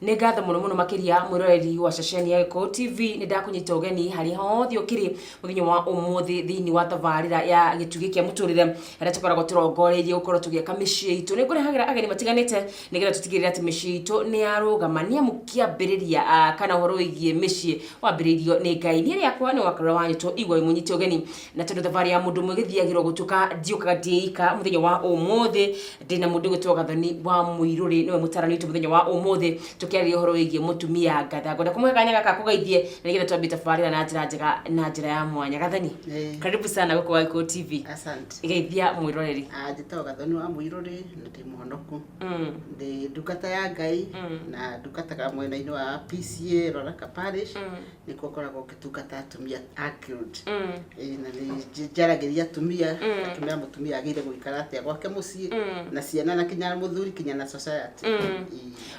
Nĩ ngatho mũno mũno makĩria mwĩroreri wa ceceni ya Gĩkũyũ TV. Nĩ ndakũnyita ũgeni harĩa hothe ũkĩrĩ mũthenya wa ũmũthĩ thĩinĩ wa tabarĩra ya Gĩtugĩ kĩa Mũtũrĩre, harĩa tũkoragwo tũrongoreirie gũkorwo tũgĩaka mĩciĩ itũ. Nĩ ngũrehagĩra ageni matiganĩte nĩgetha tũtigĩrĩre atĩ mĩciĩ itũ nĩ yarũgama, nĩ amu kĩambĩrĩria kana ũhoro wĩgiĩ mĩciĩ wambĩrĩirio nĩ Ngai. Niĩ rĩakwa nĩ Wakarura wa Nyũtũ, igua wĩ mũnyite ũgeni. Na tondũ thabarĩ ya mũndũ ũmwe ĩgĩthiagĩrwo gũtuĩka ndiũkaga ndĩika, mũthenya wa ũmũthĩ ndĩna mũndũ ũgwĩtwo Gathoni wa Mũirũrĩ, nĩwe mũtarani witũ mũthenya wa ũmũthĩ, tũkĩarĩria ũhoro wĩgiĩ mũtumia ngatha. Ngwenda kũmũhe kanya gaka kũgeithie na nĩgetha twambie tabarĩra na njĩra njega na njĩra ya mwanya. Gathoni, karibu sana gũkũ wa Gĩkũyũ TV. Asante. Geithia mwĩroreri. Ah, njĩtagwo Gathoni wa Mũirũrĩ na ndĩ mũhonoku. Ndĩ ndungata ya Ngai na ndungataga mwena-inĩ wa PCEA Roraka Parish. Nĩkuo ngoragwo ngĩtungata atumia a guild. Ĩĩ, na nĩ njaragĩria atumia, ngakĩmera mũtumia agĩrĩire gũikara atĩa gwake mũciĩ na ciana na kinya mũthuri kinya na society. Ĩĩ.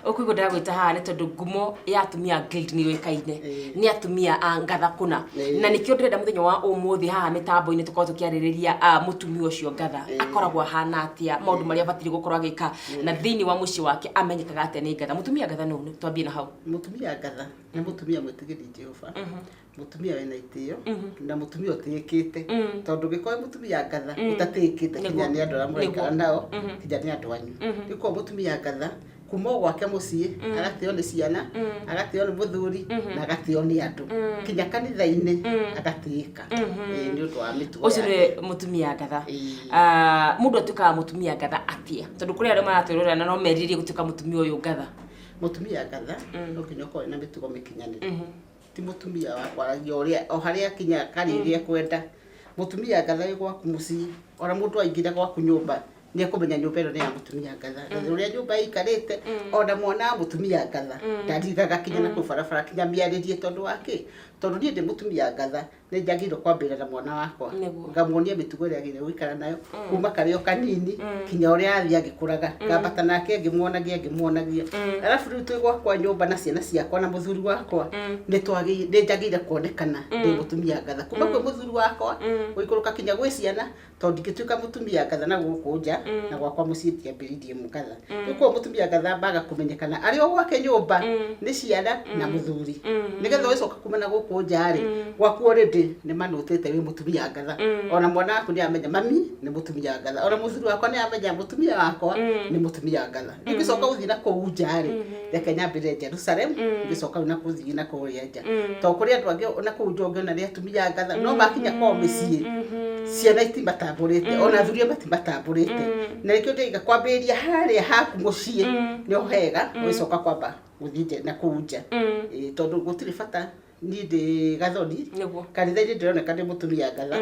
Ũkũigua ndagwĩta haha nĩ tondũ ngumo ya atumia a guild nĩ yũĩkaine. Nĩ atumia a ngatha kũna. Na nĩkĩo ndĩrenda mũthenya wa ũmũthĩ haha mĩtambo-inĩ tũkorwo tũkĩarĩrĩria mũtumia ũcio ngatha akoragwo ahana atĩa, maũndũ marĩa abatiĩ gũkorwo agĩka, na thĩinĩ wa mũciĩ wake amenyekaga atĩa nĩ ngatha. Mũtumia ngatha nũ? Twambie na hau. Mũtumia ngatha nĩ mũtumia mwĩtigĩri Jehova, mũtumia wĩna itĩo na mũtumia ũtĩĩkĩte, tondũ ũngĩkorwo wĩ mũtumia ngatha ũtatĩĩkĩte kinya nĩ andũ arĩa mũraikara nao, kinya nĩ andũ anyu. Rĩu koguo mũtumia ngatha kuma o gwake mũciĩ agatĩo nĩ ciana, agatĩo nĩ mũthuri na agatĩo nĩ andũ, kinya kanitha-inĩ agatĩĩka. Ĩĩ, nĩ ũndũ wa mĩtugo ũcio yake. Nĩ mũtumia ngatha. Ĩĩ. Mũndũ atuĩkaga mũtumia ngatha atĩa? Tondũ kũrĩ arĩa maratwĩrorera na no merirĩrie gũtuĩka mũtumia ũyũ ngatha. Mũtumia ngatha no nginya ũkorwo na mĩtugo mĩkinyanĩru. Ti mũtumia wa kwaragia ũrĩa o harĩa akinya akarĩa ũrĩa ekwenda. Mũtumia ngatha wĩ gwaku mũciĩ, ona mũndũ aingĩra gwaku nyũmba nĩ ekũmenya nyũmba ĩno nĩ ya mũtumia ngatha. Na ũrĩa nyũmba ĩikarĩte, ona mwana wa mũtumia ngatha ndarigaga kinya na kũu barabara kinya mĩarĩrie. Tondũ wa kĩ? Tondũ niĩ ndĩ mũtumia ngatha, nĩ njagĩrĩirwo kwambĩrĩria na mwana wakwa. Ngamuonia mĩtugo ĩrĩa agĩrĩirwo gũikara nayo kuma karĩ o kanini kinya ũrĩa athiĩ agĩkũraga, ngambata nake ngĩmuonagia ngĩmuonagia. Arabu rĩu twĩ gwakwa nyũmba na ciana ciakwa na mũthuri wakwa, nĩ njagĩrĩire kuonekana ndĩ mũtumia ngatha kuma kwĩ mũthuri wakwa gũikũrũka kinya gwĩ ciana, tondũ ndingĩtuĩka mũtumia ngatha na gũkũ nja na gwakwa mũciĩ ndiambĩrĩirie mũgatha. Rĩu koguo mũtumia ngatha ambaga kũmenyekana arĩ o gwake nyũmba nĩ ciana na mũthuri, nĩgetha ũgĩcoka kuma na gũkũ nja rĩ, gwaku already nĩ manũtĩte wĩ mũtumia ngatha. Ona mwana waku nĩ amenya mami nĩ mũtumia ngatha, ona mũthuri wakwa nĩ amenya mũtumia wakwa nĩ mũtumia ngatha. Rĩu ngĩcoka gũthiĩ na kũu nja rĩ, reke nyambĩrĩre Jerusalem, ngĩcoka rĩu na gũthiĩ na kũrĩa nja, tondũ kũrĩ andũ angĩ na kũu nja ũngĩona nĩ atumia ngatha, no makinya kwao mĩciĩ ciana itimatambũrĩte, ona athuri matimatambũrĩte. Na nĩkĩo ndĩiga kwambĩrĩria harĩa haku mũciĩ nĩho hega, ũgĩcoka kwamba gũthiĩ nja na kũu nja. Ĩĩ, tondũ gũtirĩ bata niĩ ndĩ Gathoni kanitha-inĩ ndĩroneka ndĩ mũtumia ngatha,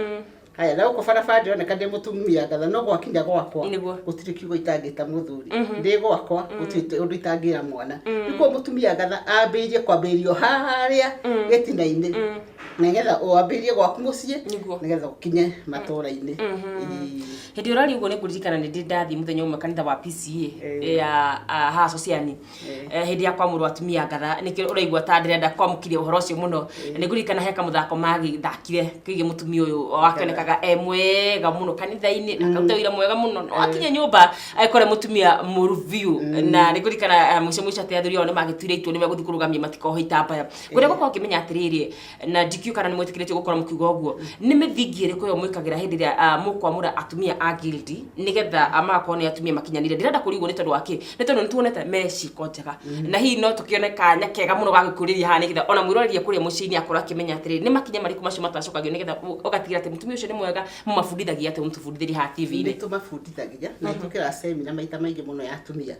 haya na gũkũ barabara ndĩroneka ndĩ mũtumia ngatha, no gwakinya gwakwa gũtirĩ kiugo itangĩta mũthuri, ndĩ gwakwa gũtirĩ ũndũ itangĩra mwana. Rĩu koguo mũtumia ngatha ambĩrĩrie kwambĩrĩrio harĩa gĩtina-inĩ, nĩgetha wambĩrĩrie gwaku mũciĩ, nĩgetha ũkinye matũra-inĩ. Ĩĩ. Hĩndĩ ũraria ũguo nĩ ngũririkana nĩ ndĩ ndathiĩ mũthenya ũmwe kanitha wa PCEA ya haha Sociani, hĩndĩ ya kwamũrwo atumia ngatha. Nĩkĩo ũraigua ta ndĩrenda kwamũkĩria ũhoro ũcio mũno. Nĩ ngũririkana he kamũthako magĩthakire kĩgiĩ mũtumia ũyũ wakĩonekaga e mwega mũno kanitha-inĩ na akaruta wĩra mwega mũno, no akinya nyũmba agĩkore mũtumia mũru biũ. Na nĩ ngũririkana mũico mũico atĩ athuri ao nĩ magĩtuire itua nĩ megũthiĩ kũrũgamia matikohe itambaya. Ngwenda gũkorwo ngĩmenya atĩrĩrĩ, na ndikĩũĩ kana nĩ mwĩtĩkĩrĩtio gũkorwo mũkiuga ũguo, nĩ mĩthingi ĩrĩkũ ĩyo mwĩkagĩra hĩndĩ ĩrĩa mũkwamũra atumia a guild nĩgetha magakorwo nĩ atumia makinyanĩire? Ndĩrenda kũria ũguo nĩ tondũ wa kĩ? Nĩ tondũ nĩ tuonete me ciĩko njega, na hihi no tũkĩone kanya kega mũno ga gũkũrĩria haha, nĩgetha ona mwĩroreri kũrĩa mũciĩ-inĩ akorwo akĩmenya atĩrĩrĩ, nĩ makinya marĩkũ macio matacokagio nĩgetha ũgatigĩra atĩ mũtumia ũcio nĩ mwega. Mũmabundithagia atĩa? Mũtũbundithĩrie haha TV-inĩ. Nĩ tũmabundithagia na tũkĩra semina maita maingĩ mũno ya atumia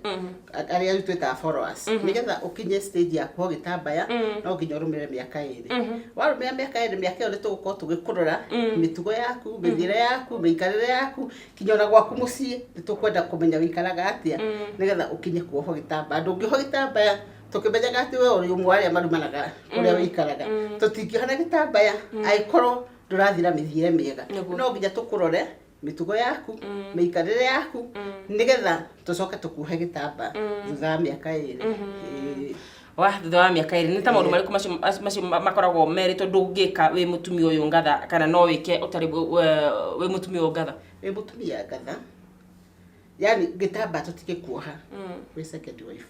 arĩa rĩu twĩtaga followers. Nĩgetha ũkinye stage ya kuohwo gĩtambaya, no nginya ũrũmĩrĩre mĩaka 2. Warũmĩrĩra mĩaka 2, mĩaka ĩyo nĩ tũgũkorwo tũgĩkũrora mĩtugo yaku, mĩthiĩre yaku, mĩikarĩre yaku, kinya ona gwaku mũciĩ nĩ tũkwenda kũmenya ũikaraga atĩa, nĩgetha ũkinye kuohwo gĩtambaya. Ndũngĩohwo gĩtambaya tũkĩmenyaga atĩ we ũrĩ ũmwe wa arĩa marumanaga kũrĩa ũikaraga. Tũtingĩohana gĩtambaya angĩkorwo ndũrathiĩ na mĩthiĩre mĩega. No nginya tũkũrore mĩtugo yaku, mĩikarĩre yaku, nĩgetha tũcoke tũkuohe gĩtamba thutha wa mĩaka 2. Ĩĩ. Wa thutha wa mĩaka 2, nĩ ta maũndũ marĩkũ macio makoragwo merĩtwo ndũngĩka wĩ mũtumia ũyũ ngatha, kana no wĩke ũtarĩ wĩ mũtumia ũyũ ngatha? Wĩ mũtumia ngatha, yani gĩtamba tũtingĩkuoha wĩ second wife.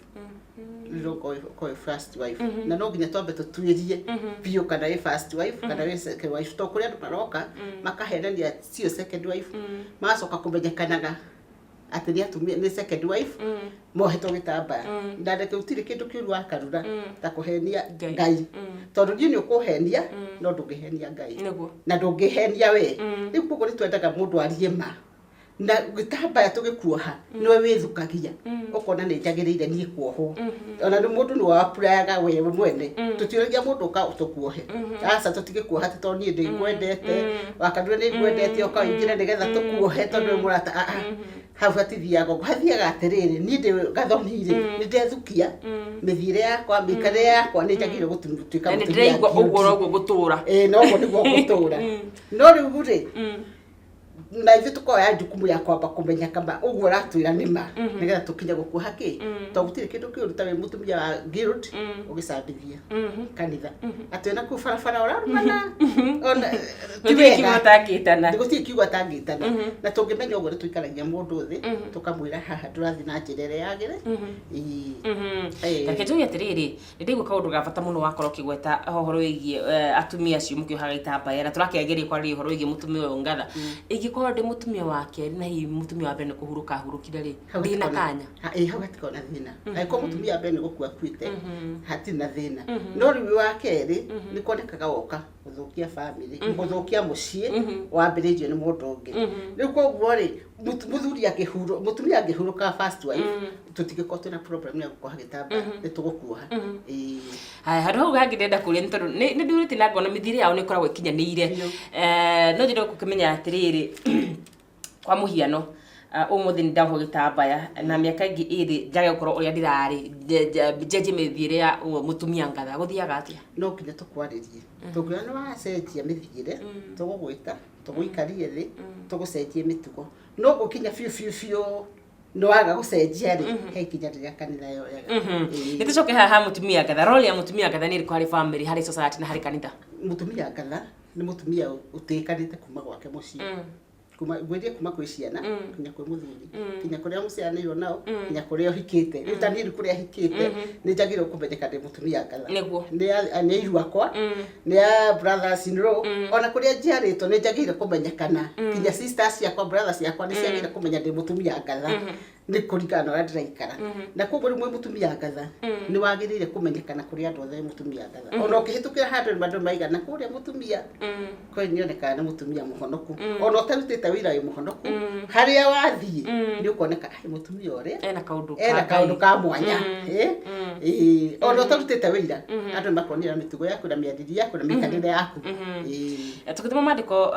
Rĩu ũkorwo wĩ first wife, na no nginya twambe tũtuĩrie biũ kana wĩ first wife kana wĩ second wife, tondũ kũrĩ andũ maroka makahenania cio second wife, magacoka kũmenyekanaga atĩ nĩ atumia, nĩ second wife mohetwo gĩtambaya. Na reke gũtirĩ kĩndũ kĩũru wakarura ta kũhenia Ngai. Ngai, tondũ niĩ nĩ ũkũhenia no ndũngĩhenia Ngai. Na ndũngĩhenia we. Rĩu koguo nĩ twendaga mũndũ arie ma, na gĩtambaya tũgĩkuoha nĩwe wĩthukagia, ũkona nĩ njagĩrĩire niĩ kuohwo. Ona nĩ mũndũ nĩ wapurayaga we mwene, tũtiũragia mũndũ ũka tũkuohe, aca, tũtigĩkuoha atĩ tondũ niĩ ndĩngwendete, wakanua nĩ ngwendete, ũka ũingĩre nĩgetha tũkuohe tondũ wĩ mũrata. Ah, ah. Hau hatithiaga ũguo, hathiaga atĩrĩrĩ, niĩ ndĩ gathoni rĩ, nĩ ndethukia mĩthiĩre yakwa, mĩikarĩre yakwa, nĩ njagĩrĩire gũtuĩka Na nĩ mũtumia ndĩraigua ũguo guilty. noguo ngũtũra. Ĩĩ, noguo nĩguo ngũtũra. No rĩu rĩ, na ithuĩ tũkoya jukumu ya kwamba kũmenya kama ũguo ũratwĩra nĩ ma, nĩgetha tũkinye gũkuoha kĩ, tondũ gũtirĩ kĩndũ kĩũru ta wĩ mũtumia wa guild ũgĩcambithia kanitha atĩ ona kũu barabara ũrarumana ona ti Gũtirĩ kiugo wega. ũtangĩtana. Gũtirĩ kiugo atangĩtana. Na tũngĩmenya ũguo, nĩ tũikaragia mũndũ thĩ tũkamwĩra haha ndũrathiĩ na njĩra ĩrĩa yagĩrĩ. Ĩĩ. Ĩĩ. Reke njuge atĩrĩrĩ, nĩ ndaigua kaũndũ ga bata mũno wakorwo ũkĩgweta ũhoro wĩgiĩ atumia acio mũkĩohaga itambaya, na tũrakĩgeria kwarĩria ũhoro wĩgiĩ mũtumia ũyũ ngatha. Ingĩkorwo ndĩ mũtumia wa kerĩ na hihi mũtumia wa mbere nĩ kũhurũka ahurũkire rĩ, Hau ndĩna hatikona- kanya? Ĩĩ, hau hatikoragwo na thĩna. Angĩkorwo mũtumia wa mbere nĩ gũkua akuĩte, hatirĩ na thĩna. No rĩu wĩ wa kerĩ, nĩ kuonekaga woka gũthũkia family, gũthũkia mũciĩ wambĩrĩirio nĩ mũndũ ũngĩ. Rĩu koguo rĩ, mũthuri angĩhurũ, mũtumia angĩhurũka first wife, tũtingĩkorwo twĩna problem ya gũkuoha gĩtambaya, nĩ tũgũkuoha. Ĩĩ. Haya, handũ hau hangĩ ndĩrenda kũria nĩ tondũ nĩ ndurĩtie na ngona mĩthiĩre yao nĩ ĩkoragwo ĩkinyanĩire. No nyende gũkĩmenya atĩrĩrĩ, kwa mũhiano, ũmũthĩ nĩ ndaohwo gĩtambaya na mĩaka ĩngĩ 2 njage gũkorwo ũrĩa ndĩrarĩ, njenjie mĩthiĩre ya mũtumia ngatha, gũthiaga atĩa? No nginya tũkwarĩrie. Tũngĩona nĩ wacenjia mĩthiĩre, tũgũgwĩta, tũgũikarie thĩ, tũgũcenjie mĩtugo. No gũkinya biũ biũ biũ nĩ waga gũcenjia rĩ, he ikinya rĩrĩa kanitha yoyaga. Ĩĩ. Nĩ tũcoke haha ha mũtumia ngatha. Role ya mũtumia ngatha nĩ ĩrĩkũ harĩ family, harĩ society na harĩ kanitha? Mũtumia ngatha nĩ mũtumia ũtĩĩkanĩte kuma gwake mũciĩ, kuma ngwĩrie kuma kwĩ ciana nginya kwĩ mũthuri, nginya kũrĩa mũciaranĩirwo nao, nginya kũrĩa ũhikĩte. Rĩu ta niĩ, rĩu kũrĩa hikĩte nĩ njagĩrĩirwo kũmenyeka ndĩ mũtumia ngatha. Nĩ airu akwa, nĩ a brothers in law, ona kũrĩa njiarĩtwo nĩ njagĩrĩire kũmenyekana, nginya sisters ciakwa, brothers ciakwa nĩ ciagĩrĩire kũmenya ndĩ mũtumia ngatha, nĩ kũringana na ũrĩa ndĩraikara. Na koguo rĩu mwĩ mũtumia ngatha nĩ wagĩrĩire kũmenyekana kũrĩ andũ othe wĩ mũtumia ngatha. Ona ũkĩhĩtũkĩra handũ nĩ andũ maigana kũrĩa mũtumia kwĩ nĩonekaga nĩ mũtumia mũhonoku, ona ũtarutĩte wĩra wĩ mũhonoku, harĩa wathiĩ nĩ ũkoneka ai mũtumia ũrĩa ena kaũndũ ena ka kaũndũ Ngai. Ka mwanya. Ĩ, ona ũtarutĩte wĩra, andũ nĩ makonera mĩtugo yaku na mĩarĩrie yaku na mĩikarĩre yaku. Ĩ. Tũgĩthoma maandĩko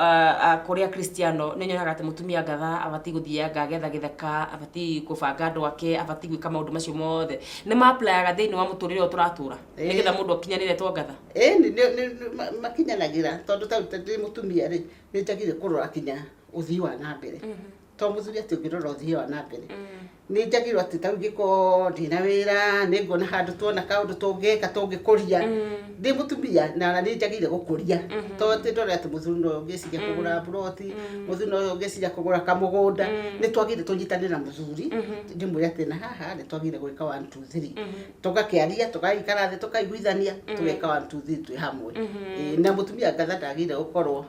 kũrĩa Kristiano, nĩ nyonaga atĩ mũtumia ngatha abatiĩ gũthianga agetha gĩthaka, abatiĩ kũbanga andũ ake, abatiĩ gwĩka maũndũ macio mothe. Nĩ ma-applyaga thĩinĩ wa mũtũrĩre ũyũ tũratũra nĩgetha mũndũ akinyanĩre to ngatha? Ĩ, nĩ makinyanagĩra, tondũ ta rĩu ndĩ mũtumia rĩ, nĩ njagĩrĩire kũrora kinya ũthii wa na mbere, to mũthuri atĩ ũngĩrora ũthii wa na mbere. Nĩ njagĩrĩirwo atĩ ta rĩu ingĩkorwo ndĩna wĩra, nĩ nguona handũ tuona kaũndũ tũngĩka tũngĩkũria, ndĩ mũtumia na ona nĩ njagĩrĩire gũkũria, to atĩ ndore atĩ mũthuri no ũngĩciria kũgũra mburoti, mũthuri no ũngĩciria kũgũra kamũgũnda. Nĩ twagĩrĩire tũnyitanĩre na mũthuri, ndĩmwĩre atĩ na haha nĩ twagĩrĩire gwĩka one two three, tũgakĩaria, tũgaikara thĩ, tũkaiguithania, tũgeka one two three twĩ hamwe. Ĩĩ, na mũtumia ngatha ndagĩrĩire gũkorwo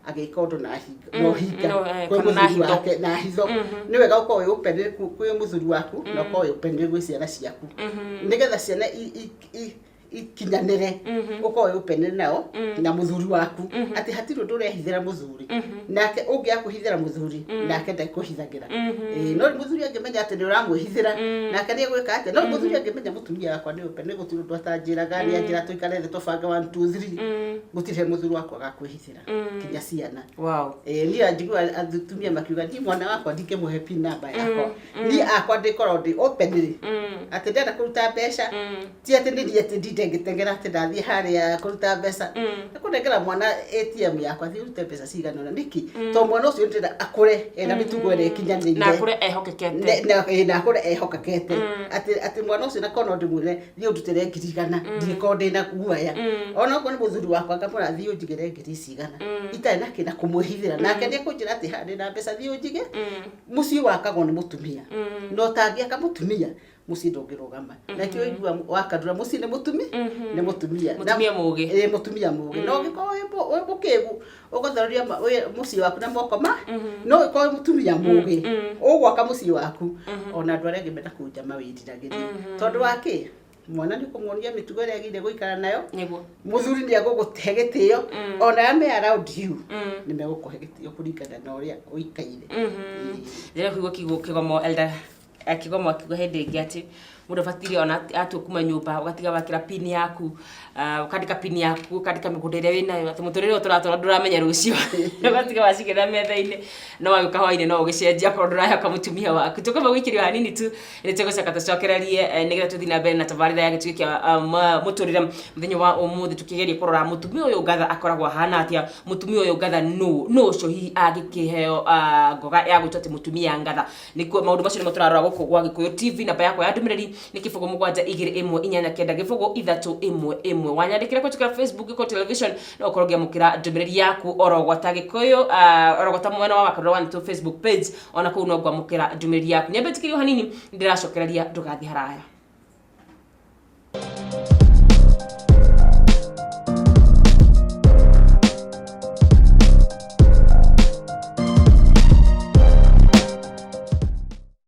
agĩka ũndũ na na ũhinga No, kwĩ kana na mũthuri hitho. wake na hitho. Nĩ wega ũkorwo wĩ open kwĩ mũthuri waku na ũkorwo wĩ open gwĩ ciana ciaku, nĩgetha ciana ikinyanĩre. Ũkorwo wĩ open nao na mũthuri waku atĩ hatirĩ ũndũ ũrehithĩra mũthuri, nake ũngĩaga kwĩhithĩra mũthuri, nake ndekũhithagĩra. Ĩĩ, no rĩu mũthuri angĩmenya atĩ nĩ ũramwĩhithĩra, nake nĩ egwĩka atĩa? No mũthuri angĩmenya mũtumia wakwa nĩ open, nĩ gũtirĩ ũndũ atanjĩraga, nĩ anjĩra tũikare thĩ tũbange one two three, gũtirĩ he mũthuri wakwa agakwĩhithĩra, kinya ciana. Ĩĩ, niĩ njigua atumia makiuga, niĩ mwana wakwa ndingĩmũhe pin number yakwa, niĩ akwa ndĩkorwo ndĩ openly atĩ ndenda kũruta mbeca, ti atĩ nĩ niĩ atĩ ndinde ngĩteng'era atĩ ndathiĩ harĩa kũruta mbeca. Nĩkũnengera mwana ATM yakwa, thiĩ ũrute mbeca cigana ũna. Nĩkĩ? Tondũ mwana ũcio ndĩrenda akũre ena mĩtugo ĩrĩa ĩkinyanĩire. Na akũre ehokekete. Na akũre ehokekete atĩ mwana ũcio na korwo no ndĩmwĩre thiĩ ũndutĩre 100,000, ndingĩkorwo ndĩna guoya. Ona okorwo nĩ mũthuri wakwa, ngamwĩra thiĩ ũnjigĩre ngiri ici igana, itarĩ na kĩna kũmwĩhithĩra, nake nĩ ekũnjĩra atĩ haha ndĩna mbeca, thiĩ ũnjige. Mũciĩ wakagwo nĩ mũtumia, na ũtangĩaka mũtumia. Mũciĩ ndũngĩrũgama. Na kĩo igua wakandura mũciĩ nĩ mũtumi, nĩ mũtumia. Mũtumia mũũgĩ. Ĩĩ, mũtumia mũũgĩ. Na ũngĩkorwo wĩ mũkĩgu, ũgũthereria mũciĩ waku na moko ma, no ũkorwo wĩ mũtumia mũũgĩ, ũgwaka mũciĩ waku, ona andũ arĩa angĩ mena kũu nja mawĩriragĩrie. Tondũ wa kĩ? Mwana nĩ ũkũmuonia mĩtugo ĩrĩa agĩrĩire gũikara nayo. Mũthuri nĩ egũgũhe gĩtĩo, ona arĩa me around you nĩ megũkũhe gĩtĩo kũringana na ũrĩa ũikaire. Ĩĩ. Ndĩrenda kũigua kiugo Kĩgomo, Elder Kĩgomo akiuga hĩndĩ ĩngĩ atĩ mũndũ abatire ona atua kuma nyũmba ũgatiga wakĩra pin yaku, ũkandĩka pin yaku, ũkandĩka mĩgũnda ĩrĩa wĩnayo, atĩ mũtũrĩre ũyũ tũratũra ndũramenya rũciũ, ũgatiga wacigĩrĩra metha-inĩ, no wagĩũka hwainĩ no ũgĩcenjie akorwo ndũrahoka mũtumia waku. Tũkwamba gũikĩrio hanini tu nĩ tũgũcoka tũcokererie nĩgetha tũthiĩ na mbere na tabarĩra ya gĩtugĩ kĩa mũtũrĩre mũthenya wa ũmũthĩ, tũkĩgeria kũrora mũtumia ũyũ ngatha akoragwo ahana atĩa, mũtumia ũyũ ngatha nũ, nũ ũcio hihi angĩkĩheo ngoga ya gwĩtwo atĩ mũtumia ngatha. Nĩkuo maũndũ macio nĩmo tũrarora gũkũ gwa Gĩkũyũ TV. Namba yakwa ya ndũmĩrĩri nĩ 07218903111. Wanyandĩkĩra kũhĩtũkĩra Facebook, Gĩkũyũ Television, no ũkorwo ũngĩamũkĩra ndũmĩrĩri yaku oro gwata Gĩkũyũ, oro gwata mwena wa Wakarura One Two Facebook page, ona kũu no ngwamũkĩra ndũmĩrĩri yaku. Nyambe njikĩrio hanini, nĩndĩracokereria, ndũgathiĩ haraya.